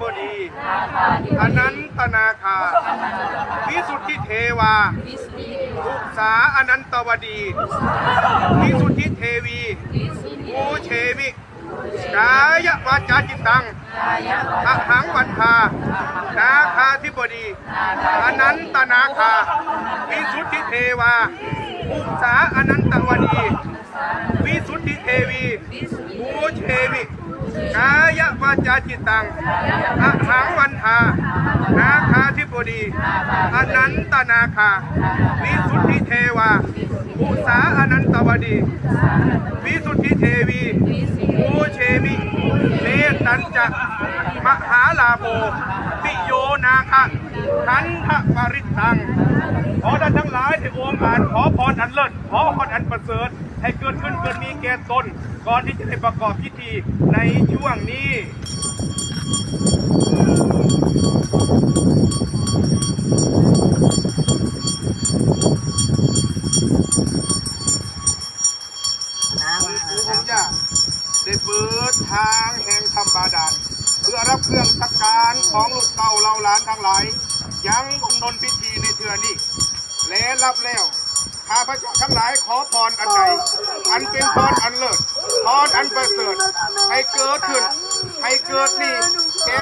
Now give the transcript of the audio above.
ບໍດີ ອະນັນຕະນາຄາ ວິສຸດທິເທວາ ອຸສາອະນັນຕະວະດີ ວິສຸດທິເທວີ ປູເຊມິ ກາຍະວາຈາຈິດຕັງ ອະຫັງວັນທາ ນາຄາທິບໍດີ ອະນັນຕະນາຄາ ວິສຸດທິເທວາ ອຸສາອະນັນຕະວະດີ ວິສຸດທິເທວີ ປູເຊມິ ກາຍະວາຈາຈິດຕັງ ອະຫັງວັນທາ ນາຄາທິບໍດີ ອະນັນຕະນາຄາ ວິສຸດທິເທວາ ອຸສາອະນັນຕະວະດີ ວິສຸດທິເທວີ ປູເຊມິ ເມຕັນຈະ ມະຫາລາໂພ ປິໂຍນາຄະ ຄັນທະປະລິດຕັງ. ຂໍທ່ານທັງຫຼາຍໄດ້ໂອງອາດຂໍພອນອັນເລີດ ຂໍພອນອັນປະເສີດ ໃຫ້ເກີດຂຶ້ນເກີດມີແກ່ຕົນ ກ່ອນທີ່ຈະໄດ້ປະກອບພິທີໃນຊ່ວງນີ້. องค์ปู่องค์ย่าได้เปิดทางแห่งถ้ำบาดาล เพื่อรับเครื่องสักการของลูกเต้าเหล่าหลานทั้งหลาย ยังคงดำเนินพิธีในเทื่อนี้ และรับแล้ว ข้าพเจ้าทั้งหลายขอพรอันใด อันเป็นพรอันเลิศ พรอันประเสริฐ ให้เกิดขึ้น ให้เกิดมีแก่